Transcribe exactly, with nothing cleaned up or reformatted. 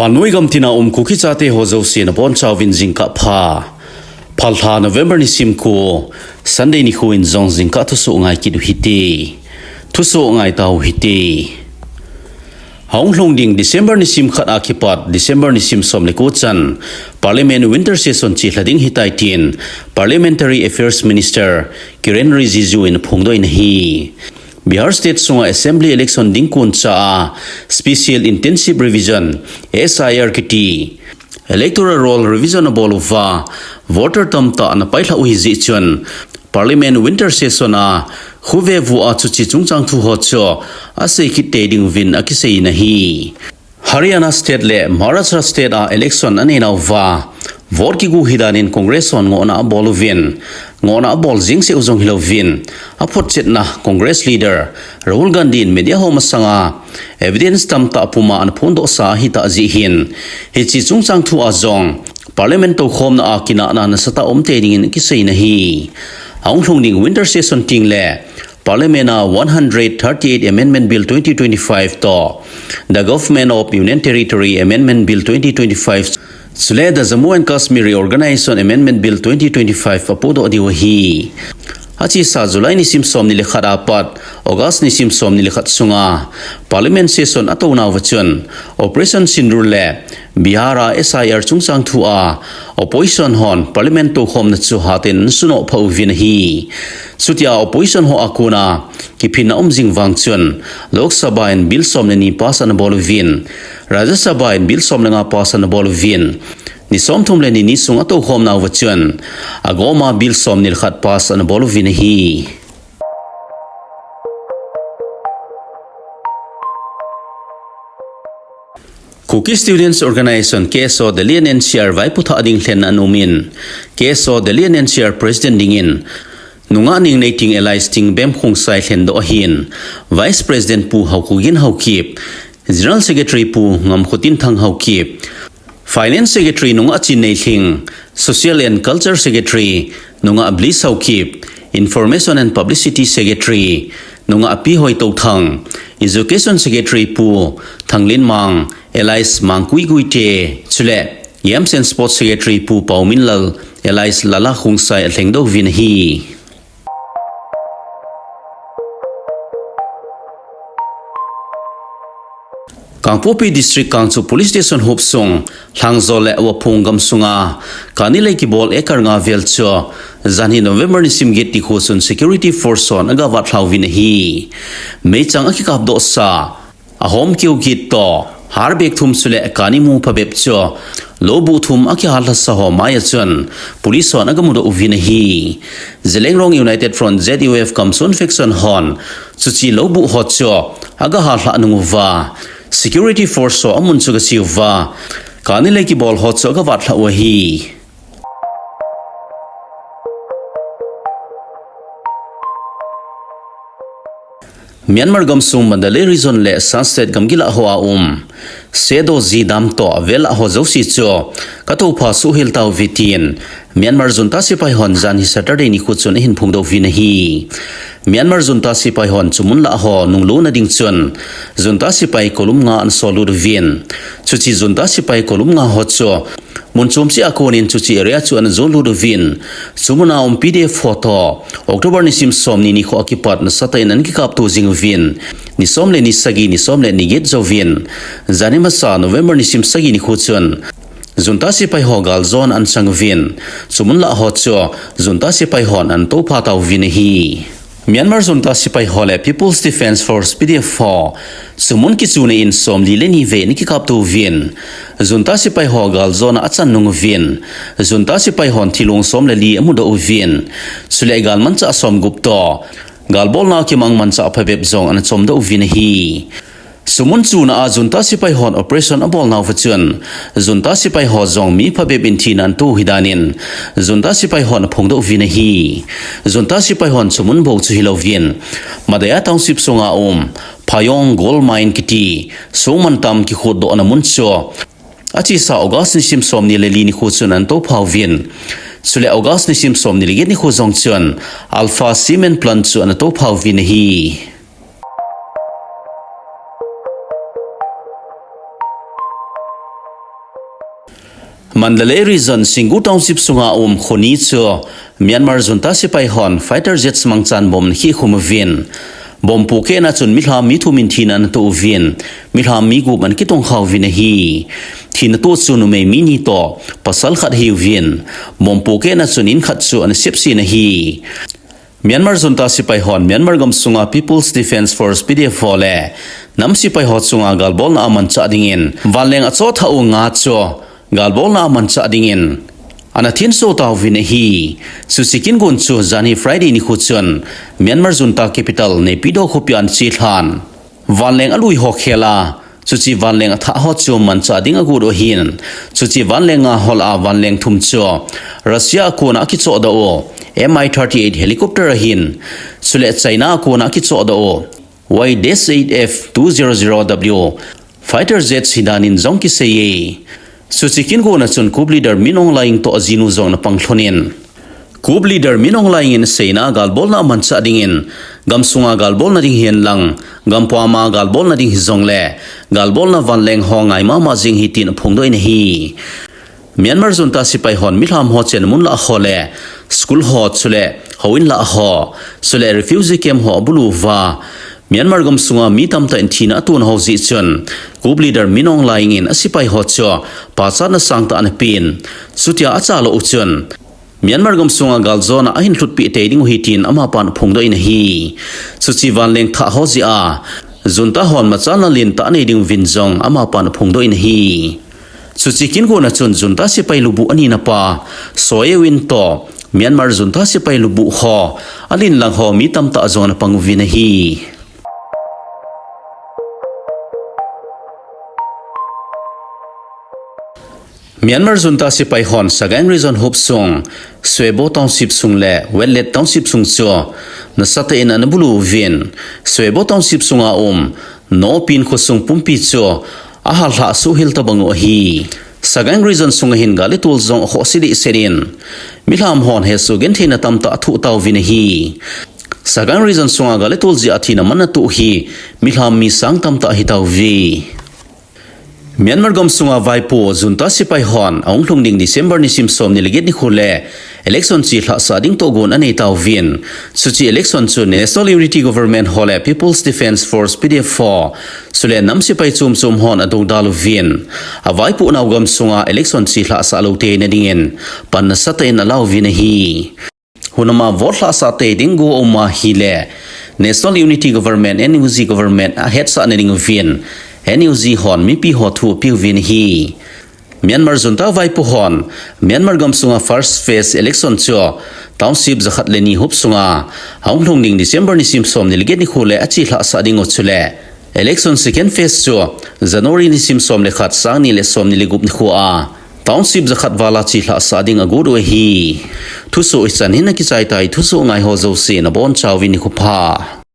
Vannoi gam tina um Kuki chate ho jouse nabonchauvin jingkah pha. Phalbi lha November nisim ko, Sunday nikho in jong jingkah thusoh ngai kit u hite. Thusoh ngai tau hite. Ahung lhung ding December nisim khat a kipat December nisim som le ko chan Parliament Winter Session chelha ding ahitai tin Parliamentary Affairs Minister Kiren Rijiju in aphongdoh in ahi. Bihar State sunga Assembly election ding kon cha a Special Intensive Revision, S I R kiti Electoral Roll Revision abol uva, voter tamtah ana pailha u ahi jeh chun, Parliament Winter Session a khuve vo a chuche chungchang thu ho chu asei kit tei ding uvin akisei in ahi. Haryana State le Maharashtra State a election anei nauva, vote kigo hidan in Congress hon ngohna abol uvin, ngohna abol jeng seh u jong hilouvin, aphotchetna Congress leader Rahul Gandhi in media ho masanga evidence tamtah puma ana phondohsa ahitah jeh hin, hiche chungchang thu a jong Parliament toukhomna a kinahna nasatah um tei dingin akisei in ahi. Ahung lhung ding Winter Session teng le Parliament a one hundred thirty-eight Amendment Bill twenty twenty-five toh, the Government of Union Territory Amendment Bill twenty twenty-five, chule the Jammu and Kashmir Reorganization Amendment Bill twenty twenty-five apodoh diu ahi. Achesa July nisim somni le khat apat August nisim somni le khat sunga Parliament session atounauva chun Operation Sindoor le Bihar a S I R chungchang thu a opposition hon Parliament toukhomna chu hatah in ana sunoh phah uvin ahi. Chutia opposition ho a kona kiphinna um jing vang chun Lok Sabha in bill som le ni pass ana bol uvin, Rajya Sabha in bill som le nga pass ana bol uvin, ni somthum le ni ni sung atoukhomnauva chun agoma bill somni le khat pass ana bol uvin ahi. Kuki Students Organisation, K S O, Delhi and N C R vaipo thah ding lhenna ana um in, K S O Delhi and N C R President dingin nungah Ningneiting alias Tingbem Khongsai lhendoh ahin, Vice President Pu Haokhogen Haokip, General Secretary Pu Ngamkhotinthang Haokip, Finance Secretary nungah Chinneilhing, Social and Culture Secretary nungah Bliss Haokip, Information and Publicity Secretary nungah Pi Hoitouthang, Education Secretary Pu Thanglinmang alias Mangkui Guite, chule Games and Sports Secretary Pu Paominlal alias Lala Khongsai alhengdoh uvin ahi. Kangpokpi District Kangchup Police Station hopsung Lhangjo le Waphong gamsunga kani lei kibol acre nga vel chu janhi November nisim get nikho chun security force hon agavatlhauvin ahi. Meichang akikapdohsa ahom keu get toh, harbag thum chule kani mu phabep chu, loubuh thum akihalhasa ho maiya chun police hon agamudoh uvin ahi. Zeliangrong United Front, Z U F, Kamson faction hon chuche loubuh ho chu agahalhah nunguva, security force ho amun chu agache uva, kani lei kibol ho chu agavatlhah u ahi. Myanmar gamsung Mandalay Region le Shan State gamgi lah hoa um Sedoji Dam toh avel lah ho jouse chu katoupha sohhel tauve tin Myanmar junta sepai hon janhi Saturday nikho chun ahin phongdoh uvin ahi. Myanmar junta sepai hon chumun lah ho nunglona ding chun junta sepai column nga ana sollut uvin, chuche junta sepai column nga ho chu mun chom cheh a konin chuche area chu ana jolut uvin, chumun a um P D F ho toh October nisim somni nikho a kipat nasatah in ana kikapto jing uvin, ni som le ni sagi, ni som le ni get jouvin, janhi masa November nisim sagi nikho chun junta sepai ho galjona ana chang uvin, chumun lah ho chu junta sepai hon ana toupha tauvin ahi. Myanmar junta sepai ho le People's Defence Force, P D F ho chumun kichuna in somli le ni vei ana kikapto uvin, junta sepai ho galjona achan nunguvin, junta sepai hon thilong som le li amudoh uvin, chule galmanchah somgup toh galbolna kimang manchah phabep jong ana chomdoh uvin ahi. Chumun chuna a junta sepai hon operation abolnauva chun junta sepai ho jong mi phabep in thina ana to u ahi danin junta sepai hon aphongdoh uvin ahi. Junta sepai hon chumun bou chu hilouvin Madaya Township sunga um Phayong Gold Mine kiti songmantam kikhutdohna mun chu achesa August nisim somni le li nikho chun ana toupha uvin, chule August nisim somni le get nikho jong chun Alpha Cement Plant chu ana toupha uvin ahi. Mandalay Region Singgu Township sunga um kho ni chu Myanmar junta sepai hon fighter jets mangchan bomb ana khehkhum uvin, bomb pohkehna chun milham mi thum in thina ana toh uvin, milham mi gup ana kitongkha uvin ahi. Thina toh chu numei mi ni toh pasal khat ahiuvin, bomb pohkehna chun in khat chu ana sepsen ahi. Myanmar junta sepai hon Myanmar gamsunga People's Defence Force, P D F ho le nam sepai ho chunga galbolna amanchah dingin vanleng achohthah u nga chu galbolna amanchah dingin ana thinso tauvin ahi. Chuche kin gon chu janhi Friday nikho chun Myanmar junta capital Naypyidaw khopia ana chelhan, vanleng alui ho khel a, chuche vanleng athah ho chu manchah ding agot u ahin, chuche vanleng nga hol a vanleng thum chu Russia a kona akichohdoh u M I thirty-eight helicopter ahin, chule China a kona akichohdoh u Y dash eight F two zero zero W fighter jets hidan in jong kiseiye. Chuche kin gona chun coup leader Min Aung Hlaing toh ajinu jong ana pang lhonin, coup leader Min Aung Hlaing in aseina a galbolna amanchah dingin, gamsunga galbolna ding hihen lang, gampam a galbolna ding hijongle, galbolna vanleng ho ngai mama jing ahi tin aphongdoh in ahi. Myanmar junta sepai hon milham ho chenna mun lah ho le school ho chule houin lah ho chule refugee camp ho abulu uva, Myanmar gamsunga mi tamtah in thina aton ho jeh chun, coup leader Min Aung Hlaing in asepai ho chu pachatna sangtah ana pen, chutia achalou u chun Myanmar gamsunga galjona ahin lhutpeh tei ding u ahi tin amapan aphongdoh in ahi. Chuche vanleng thah ho jeh a junta hon machalna lentah anei ding uvin jong amapan aphongdoh in ahi. Chuche kin gona chun junta sepai lubuh anina pa Soe Win toh Myanmar junta sepai lubuh ho alen lang ho mi tamtah jong ana pang uvin ahi. Myanmar junta sepai hon Sagaing Region hopsung Shwebo Township sung le Wetlet Township sung chu nasatah in ana bulu uvin, Shwebo Township sunga um Nohpin khosung pumpi chu ahallhah suhhel tabang u ahi. Sagaing Region sunga hin gal le tol jong akhohse dehset in, milham hon hesoh gentheina tamtah athoh tauvin ahi. Sagaing Region sunga gal le tol jeh a thina manna toh hi milham mi sang tamtah ahitauve. Myanmar gamsunga vaipo junta sepai hon ahung lhung ding December nisim somni le get nikho le election chelhahsah ding tohgon anei tauvin, chuche election chu National Unity Government ho le People's Defence Force, P D F ho chule nam sepai chomchom hon adoudal uvin, avaipohnau gamsunga election chelhahsah lou teina dingin pan nasatah in alauvin ahi. Hunama vote lhahsah tei ding go aum ahile National Unity Government, N U G government ahetsahna ding uvin, N U G hon mipi ho thu apeuvin ahi. Myanmar junta vaipo hon Myanmar gamsunga first phase election chu township jakhat le ni hopsunga ahung lhung ding December nisim somni le get nikho le achelhahsah ding u chule election second phase chu January nisim som le khat, sangni le somni le gup nikhoa township jakhat vala chelhahsah ding agot u ahi. Thusoh hichan hin akichai tai, thusoh ngaiho jouse nabonchauvin nikho pha.